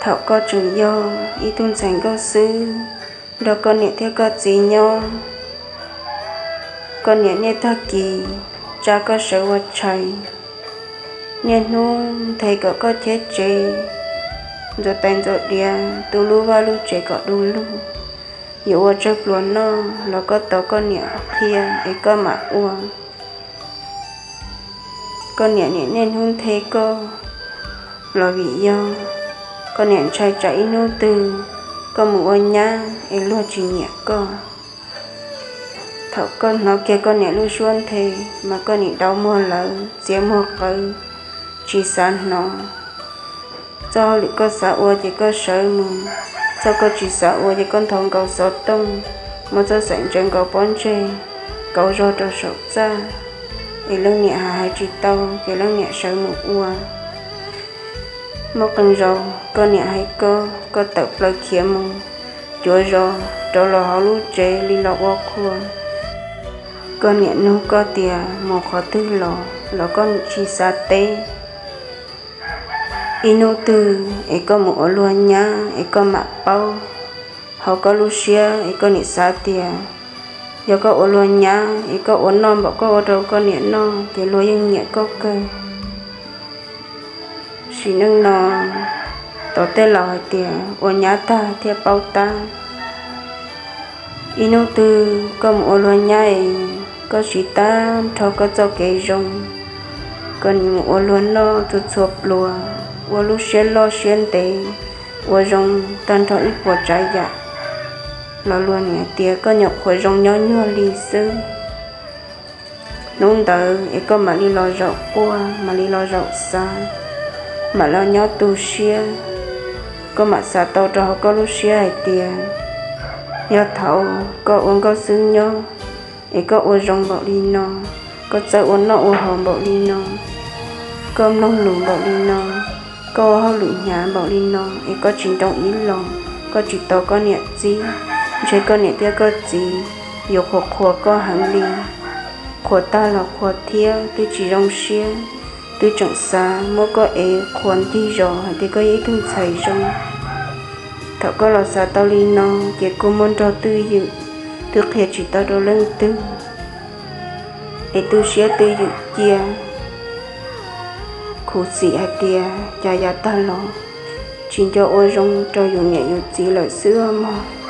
Thaum koj tseem yog ib tug ntxhais nkauj xwb, nrog koj niam thiab koj txiv nyob, koj niam niaj tag kis tsa koj sawv ua tshais, niaj hnub nthe kom koj cheb tsev, ntxuav tais ntxuav diav, tu lub vaj lub tsev kom du lug, yuav ua tsawg pluas noj los koj tos koj niam qhia es koj mam ua. Koj niam niaj hnub nthe koj los vim yog koj niam ntshai tsam ib hnub twg koj mus ua nyab es luag tsis nyiam koj. Thaum koj hnov kiag koj niam lub suab nthe, mas koj nim dauv muag lawv, txiav muag qawv, tsis xav hnov. Txoj hauj lwm koj xav ua ces koj sawv mus, txoj koj tsis xav ua ces koj nthos nkaus xov tooj, muab txoj xaim ntsaws nkaus pob ntseg, kauv zog rau saum txaj, es leej niam hais hais tsis tau ces leej niam sawv mus ua. Muaj qee zaus koj niam hais koj, koj tawm plaws khiav mus, cuav zos rau los hauv lub tsev li los ua qhua. Koj niam nug koj tias mus qhov twg los, los koj tsis xav teb. Ib hnub twg es koj mus ua luag nyab es koj mam paub. Hauv koj lub siab es koj nim xav tias yog koj ua luag nyab es koj ua noj npaum koj ua rau koj niam noj ces luag yeej nyiam koj kawg. Sim neej no tos tej laus hais tias ua nyab tag thiaj paub tab. Ib hnub twg koj mus ua luag nyab es koj siv tag nrho koj txoj kev zoo, koj nim mus ua luag noj txhua txhua pluas, ua lub siab loj siab ntev, ua zoo tag nrho ib puas tsav yam, los luag nim hais tias koj nyuam qhuav zoo nyob nyuag li xwb. Hnub ntawd es koj mam li los zaum quaj, mam li los zaum xav, mam los nyob tu siab. Koj mam xav tau rau hauv koj lub siab hais tias yog thaum koj ua nkauj xwb nyob es koj ua zoo npaum li no, koj txawj ua noj ua haus npaum li no, koj mloog lus npaum li no, koj ua hauj lwm hnyav npaum li no es koj tsis nroo ib los, koj tsis tos koj niam txib, ntshe koj niam thiab koj txiv yuav qhuas qhuas koj heev li. Qhuas tag los qhuas thiab, twb tsis zoo siab, twb tseem xav muab koj ev qhuas ncig zos hais tias koj yog ib tug ntxhais zoo. Thaum koj los xav tau li no, ces kua muag nrog twj ywm, twb qhia tsis tau rau leej twg, es tu siab twj ywm cia, khuv xim hais tias cas yav tag los tsis nco ua zoo rau yus niam yus txiv lawm xwb mog.